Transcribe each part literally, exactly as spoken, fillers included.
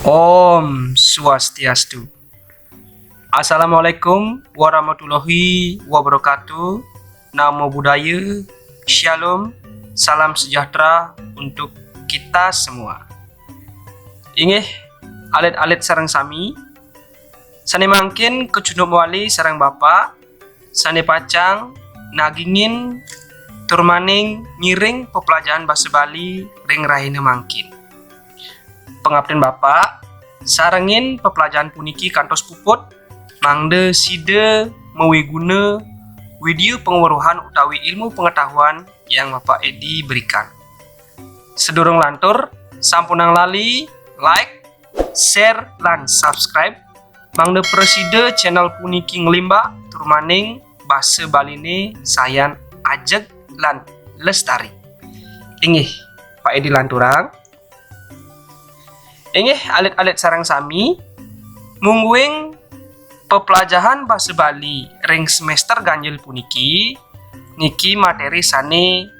Om Swastiastu. Assalamualaikum warahmatullahi wabarakatuh. Namo Buddhaya, Shalom, salam sejahtera untuk kita semua. Inggih, alit-alit sareng sami, sane mangkin kacunduk mawali sareng Bapak, sane pacang nagingin tur maning ngiring peplajahan basa Bali ring rahina mangkin. Pangaptin Bapak, sarengin peplajahan puniki kantos puput, mangda sida mawiguna widya pangweruhan utawi ilmu pengetahuan yang Bapak Edi berikan. Sedurung lantur, sampunang lali like, share, lan subscribe, mangda prasida channel puniki nglimbak tur maning basa Baline sayan ajeg lan lestari. Inggih, Pak Edi lanturang. Inggih, alit-alit sareng sami, mungguing peplajahan basa Bali ring semester ganjil puniki, niki materi sane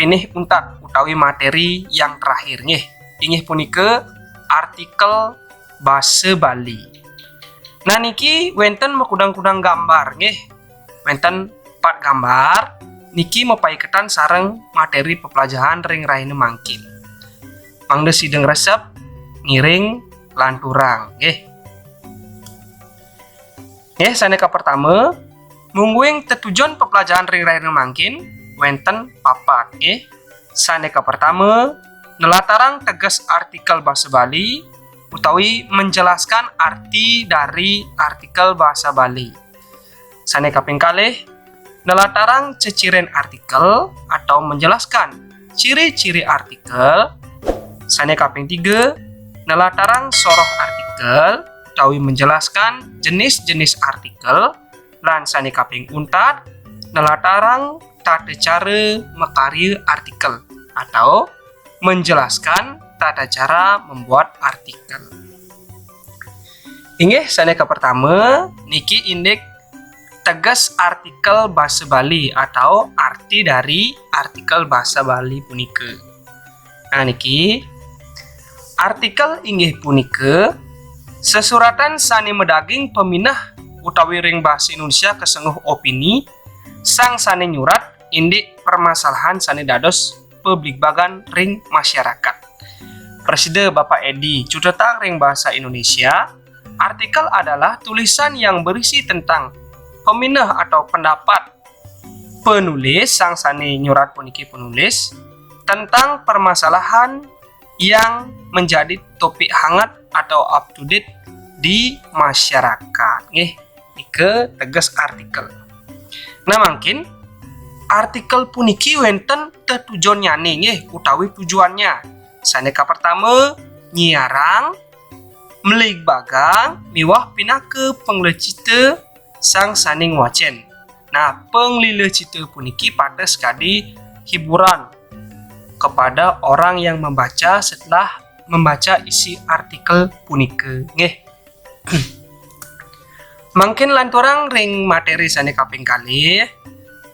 pinih untat utawi materi yang terakhir nggih. Inggih punika artikel basa Bali. Nah, niki wenten makudang-kudang gambar nggih. Wenten pat gambar niki mapaiketan sareng materi peplajahan ring rahina mangkin. Mangda sida ngresep ngiring lanturang nggih. Nggih, sane kapertama, mungguing tetujon peplajahan ring rahina mangkin wenten papat nggih. Sane kapertama, nelatarang teges artikel basa Bali utawi menjelaskan arti dari artikel basa Bali. Sane kaping kalih, nelatarang ceciren artikel atau menjelaskan ciri-ciri artikel. Sane kaping tiga, nelatarang soroh artikel utawi menjelaskan jenis-jenis artikel. Lan sane kaping untat, nelatarang tata cara makarya artikel atau menjelaskan tata cara membuat artikel. Inggih, sane kapertama niki indik teges artikel basa Bali atau arti dari artikel basa Bali punika. Nah, niki artikel inggih punika sesuratan sane madaging pamineh utawi ring basa Indonesia kasengguh opini sang sane nyurat indik permasalahan sane dados pabligbagan ring masyarakat. Prasida Bapak Edi cutetang ring basa Indonesia, artikel adalah tulisan yang berisi tentang pamineh atau pendapat penulis, sang sane nyurat puniki penulis, tentang permasalahan yang menjadi topik hangat atau up to date di masyarakat. Nggih, nika teges artikel. Nah, mangkin artikel puniki wenten tetujonnyane nggih utawi tujuannya. Sane kapertama, nyiarang, mligbagang miwah pinaka panglecita sang sane ngwacen. Nah, panglecita puniki pateh sakadi hiburan kepada orang yang membaca setelah membaca isi artikel punika. Nggih. Mangkin lanturang ring materi sane kaping kalih,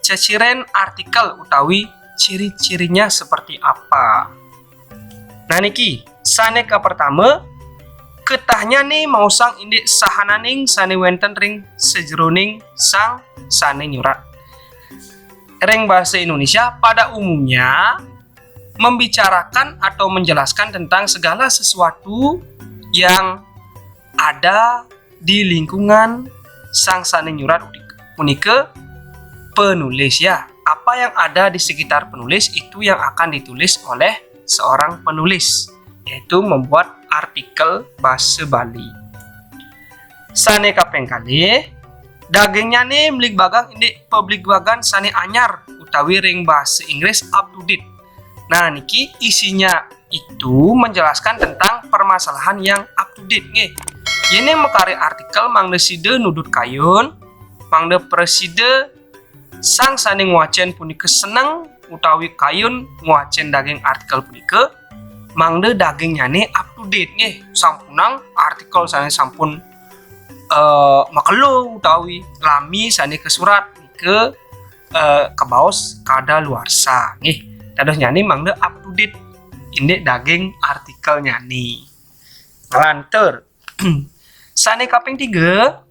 ceciren artikel utawi ciri-cirinya seperti apa. Nah, niki, sane kapertama, ketahnyane maosang indik sahananing sane wenten ring sajeroning sang sane nyurat. Ring basa Indonesia, pada umumnya membicarakan atau menjelaskan tentang segala sesuatu yang ada di lingkungan sang sane nyurat punika penulis, ya. Apa yang ada di sekitar penulis itu yang akan ditulis oleh seorang penulis, yaitu membuat artikel basa Bali. Sane kaping kalih, dagingnyane mligbagang indik pabligbagan sane anyar utawi ring basa Inggris up to date. Nah, niki isinya itu menjelaskan tentang permasalahan yang up to date nggih. Yene makarya artikel mangda sida nudut kayun, mangda prasida sang sane ngwacen punika seneng utawi kayun ngwacen daging artikel punika, mangda dagingnyane up to date nggih. Sampunang artikel sane sampun eh, makelo utawi lami sane kasurat nika eh, kabaos kadaluarsa nggih. Dadosnyane mangda up to date indik daging artikelnyane. Lantur. Sane kaping tiga,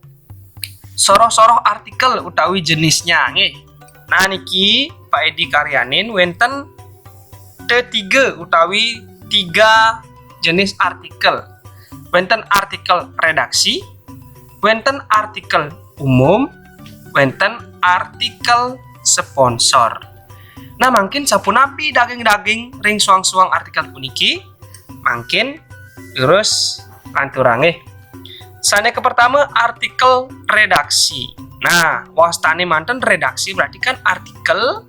soroh-soroh artikel utawi jenisnya, nggih. Nah, niki Pak Edi karyanin wenten T tiga utawi tiga jenis artikel. Wenten artikel redaksi, wenten artikel umum, wenten artikel sponsor. Nah, mangkin sapunapi daging-daging ring suang-suang artikel puniki? Mangkin terus lanturang, nggih. Sane kapertama, artikel redaksi. Nah, wastane manten redaksi berarti kan artikel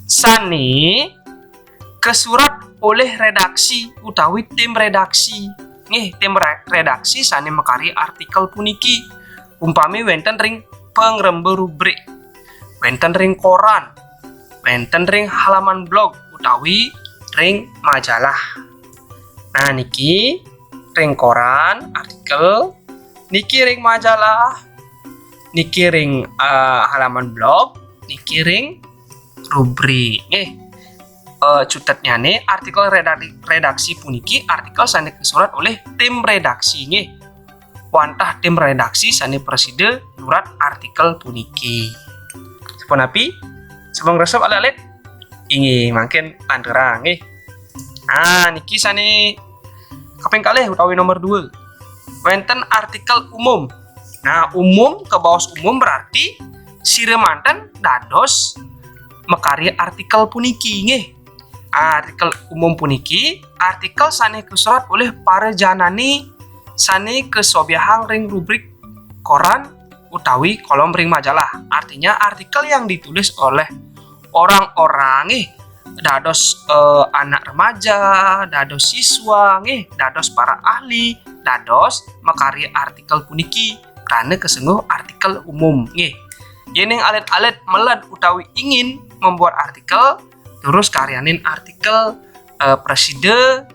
sane kasurat olih redaksi utawi tim redaksi. Nggih, tim re-, redaksi sane makarya artikel puniki. Umpami wenten ring pangremba rubrik, wenten ring koran, wenten ring halaman blog utawi ring majalah. Nah, niki ring koran, artikel, niki ring majalah, niki ring, eh, halaman blog, niki ring rubrik. Nggih. Eh, cutetnyane, artikel redak-, redaksi puniki artikel sane kasurat olih tim redaksi, nggih. Wantah tim redaksi sane prasida nyurat artikel puniki. Sapunapi? Sampun ngresep alit-alit? Inggih, mangkin lanturang, nggih. Nah, niki sane kaping kalih utawi nomor dua. Wenten artikel umum. Nah, umum, kabaos umum berarti sira manten dados makarya artikel puniki, nggih. Artikel umum puniki artikel sane kasurat olih para janani sane kasobyahang ring rubrik koran utawi kolom ring majalah. Artinya, artikel yang ditulis oleh orang-orang, nggih, dados, eh, anak remaja, dados siswa, nggih, dados para ahli, dados makarya artikel puniki, krana kasengguh artikel umum, nggih. Yening alit-alit meled utawi ingin membuat artikel, terus karyanin artikel, eh, prasida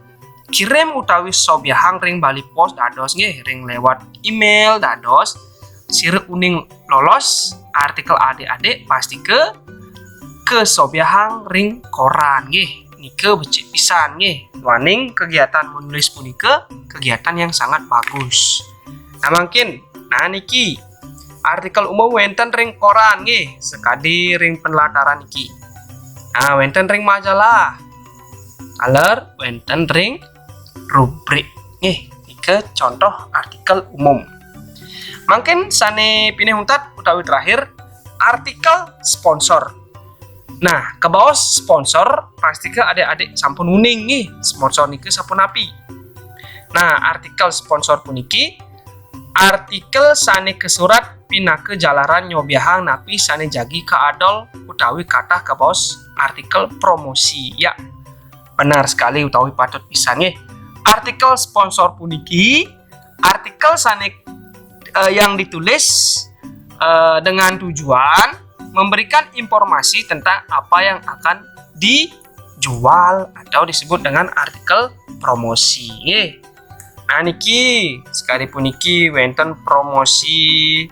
kirim utawi sobyahang ring bali pos dados, nggih, ring lewat email dados, sira uning lolos artikel adik-adik pastika kasobyahang ring koran, nggih. Nika becik pisan, nggih. Duaning kegiatan menulis punika kegiatan yang sangat bagus. Nah, mangkin, nah, niki artikel umum wenten ring koran, nggih, sakadi ring penlataran niki. Nah, wenten ring majalah. Taler wenten ring rubrik, nggih. Nika contoh artikel umum. Mangkin sane pinih untat utawi terakhir, artikel sponsor. Nah, kabaos sponsor, pastika adik-adik sampun uning, nggih, sponsor nika sapunapi. Nah, artikel sponsor puniki artikel sane kasurat pinaka jalaran nyobiahang napi sane jagi kaadol utawi katah kabaos artikel promosi. Ya, benar sekali utawi patut pisan, nggih. Artikel sponsor puniki artikel sane, eh, yang ditulis, eh, dengan tujuan memberikan informasi tentang apa yang akan dijual atau disebut dengan artikel promosi, nggih. Nah, niki, sakadi puniki wenten promosi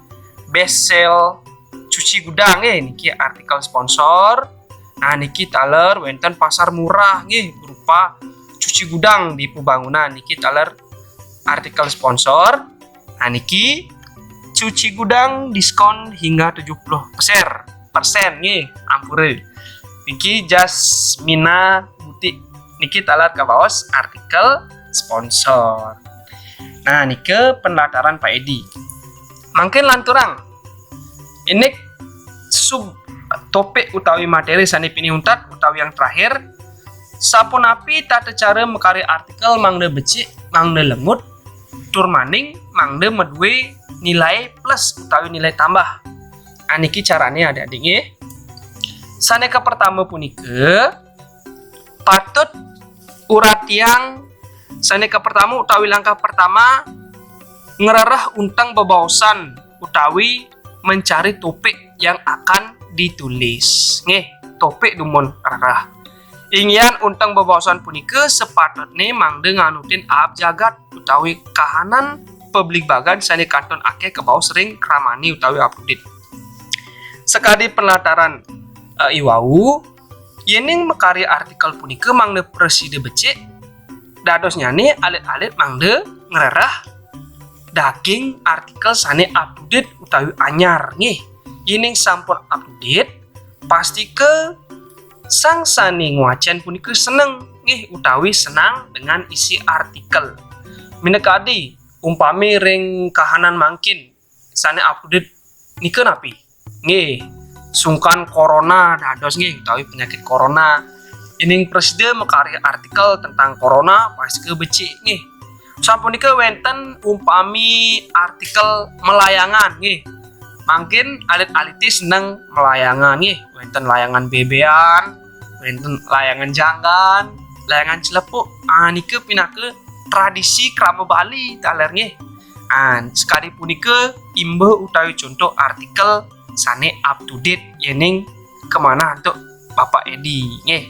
best sale cuci gudang, nggih, niki artikel sponsor. Nah, niki taler wenten pasar murah, nggih, berupa cuci gudang di pembangunan, niki taler artikel sponsor. Nah, niki cuci gudang diskon hingga tujuh puluh persen, persen, nggih, ampura. Niki Jasmina Butik, niki taler kabaos artikel sponsor. Nah, nika penlataran Pak Edi. Mangkin lanturang. Indik sub topik utawi materi sane pinih untat utawi yang terakhir, sapunapi tata cara makarya artikel mangda becik, mangda lengut, tur maning mangda madue nilai plus utawi nilai tambah. Nah, niki carane, adik-adik, nggih. Sane kapertama punika, patut uratiang sane kapertama utawi langkah pertama, ngrereh unteng bebaosan utawi mencari topik yang akan ditulis. Nggih, topik dumun rereh. Inggian unteng bebaosan punika sapatutne mangda nganutin aab jagat utawi kahanan pabligbagan sane kantun akeh kabaos ring kramani utawi up to date. Sakadi penlataran, eh, iwau, yening makarya artikel punika mangda prasida becik, dadosnyane alit-alit mangda ngrereh daging artikel sane up to date utawi anyar nggih. Yening sampun up to date, pastike sang sane ngwacen punika seneng nggih utawi senang dengan isi artikel. Minakadi umpami ring kahanan mangkin sane up to date nika napi? Nggih, sungkan corona dados nggih utawi penyakit corona. Yening prasida makarya artikel tentang corona, pastike becik nggih. Sampunika wenten umpami artikel melayangan nggih. Mangkin alit-alite seneng melayangan nggih. Wenten layangan bebean, wenten layangan janggan, layangan celepuk. Ah, nika pinaka tradisi krama Bali taler nggih. Ah, sakadi punika imbah utawi contoh artikel sane up to date yening kamanah antuk Bapak Edi nggih.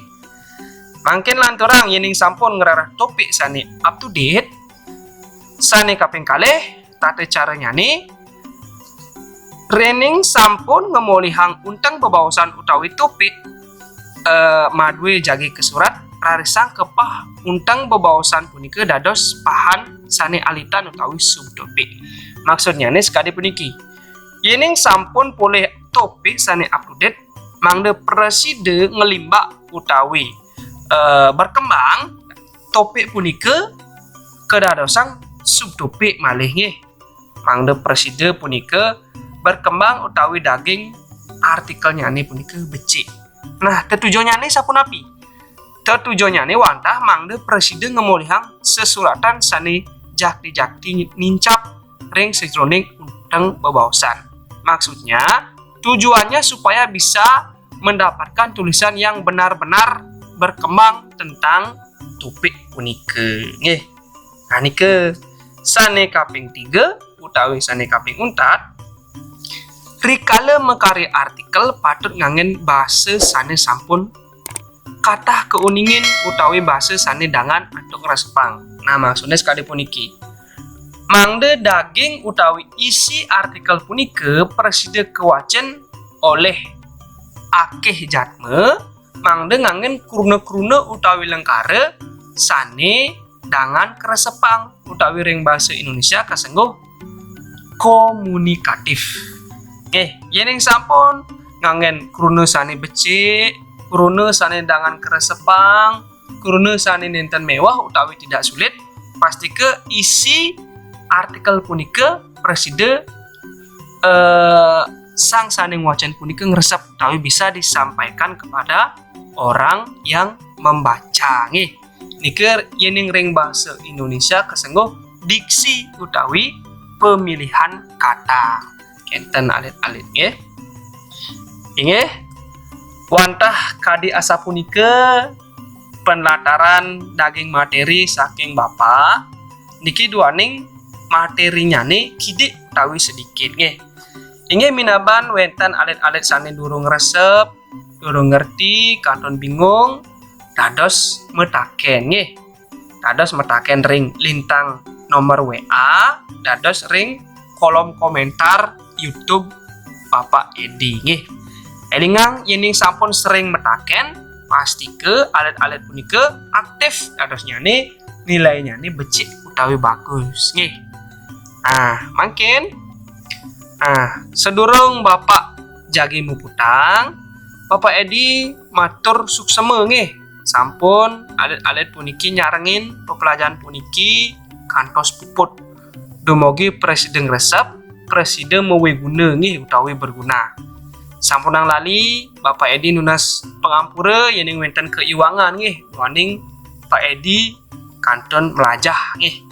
Mangkin lanturang yening sampun ngrereh topik sane up to date, sane kaping kalih tata caranyane, rening sampun ngamolihang unteng bebaosan utawi topik, eh, madue jagi kasurat, rarisang kepah unteng bebaosan punika dados pahan sane alitan utawi subtopik. Maksudnyane sakadi puniki. Yening sampun polih topik sane up to date, mangda prasida nglimbak utawi, eh, berkembang topik punika kadadosang subtopik malih nggih. Mangda prasida punika berkembang utawi daging artikelnyane punika becik. Nah, tetujonnyane sapunapi? Tetujonnyane wantah mangda prasida ngamolihang sesuratan sane jakti-jakti nincap ring sajeroning unteng bebaosan. Maksudnya, tujuannya supaya bisa mendapatkan tulisan yang benar-benar berkembang tentang topik punika. Nggih. Nah, nika sane kaping tiga utawi sane kaping untat, rikala makarya artikel patut nganggen basa sane sampun katah kauningin utawi basa sane dangan antuk ngresepang. Nah, maksudnya sekadi puniki. Mangda daging utawi isi artikel punika prasida kawacen olih akeh jatma, mangda nganggen kruna-kruna utawi lengkara sane dangan kresepang utawi ring basa Indonesia kasengguh komunikatif. Nggih, yening sampun nganggen kruna sane becik, kruna sane dangan kresepang, kruna sane nenten mewah utawi tidak sulit, pastika isi artikel punika prasida, eh, sang sane ngwacen punika ngresep utawi bisa disampaikan kepada orang yang membaca. Nggih. Nika yening ring basa Indonesia kasengguh diksi utawi pemilihan kata. Kenten alit-alit nggih. Inggih, wantah kadi asapunika penlataran daging materi saking Bapa. Niki duaning materinyane kidik utawi sedikit nggih. Inggih minaban wenten alit-alit sane durung resep, durung ngerti, kantun bingung, dados metaken nggih. Dados metaken ring lintang nomor W A, dados ring kolom komentar YouTube Bapak Edi nggih. Elingang yening sampun sering metaken, pastika alit-alit punika aktif dadosnyane, nilainnyane becik utawi bagus nggih. Ah, mangkin, ah, sadurung Bapak jagi muputang, Bapak Edi matur suksema nggih. Sampun alit-alit puniki nyarengin pepelajaran puniki kantos puput. Dumugi prasida ngresep, prasida mawiguna nggih utawi berguna. Sampunang lali, Bapak Edi nunas pangampura yening wenten kaiwangan nggih, duaning Pak Edi kantun mlajah nggih.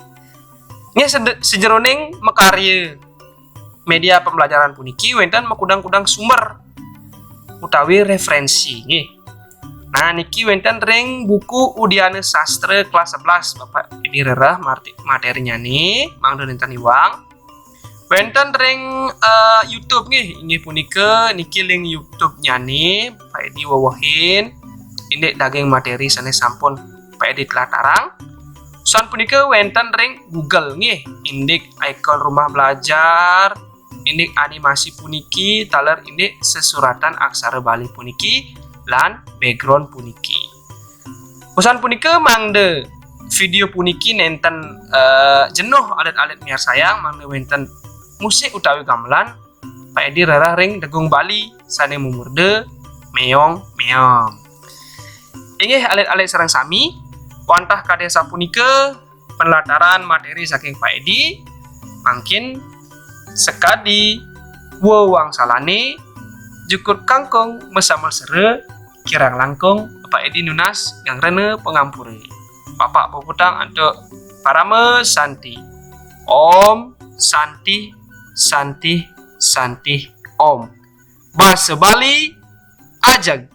Nggih, sed-, sajeroning makarya media pembelajaran puniki wenten makudang-kudang sumber utawi referensi nggih. Nah, niki wenten ring buku Udiana Sastra kelas sebelas, Bapak Edi rereh marti-, materinyane, mangda nenten iwang. Wenten ring, eh, YouTube nggih, inggih punika niki link YouTube-nyane, Pak Edi wewehin, indik daging materi sane sampun Pak Edi tlatarang. San punika wenten ring Google nggih, indik ikon rumah belajar, indik animasi puniki, taler indik sesuratan aksara Bali puniki, lan background puniki. Usan punika mangda video puniki nenten eh, jenuh alit-alit miarsayang, mangda wenten musik utawi gamelan, Pak Edi rereh ring Degung Bali sane mumurda Meong Meong. Inggih alit-alit sareng sami, wantah kadi sapunika penlataran materi saking Pak Edi, mangkin sekadi wewangsalane jukut kangkung masamel sera kirang langkung Pak Edi nunas ngangrena pangampura. Bapak puputang antuk parama santi. Om Santi Santi Santi Om. Basa Bali ajeg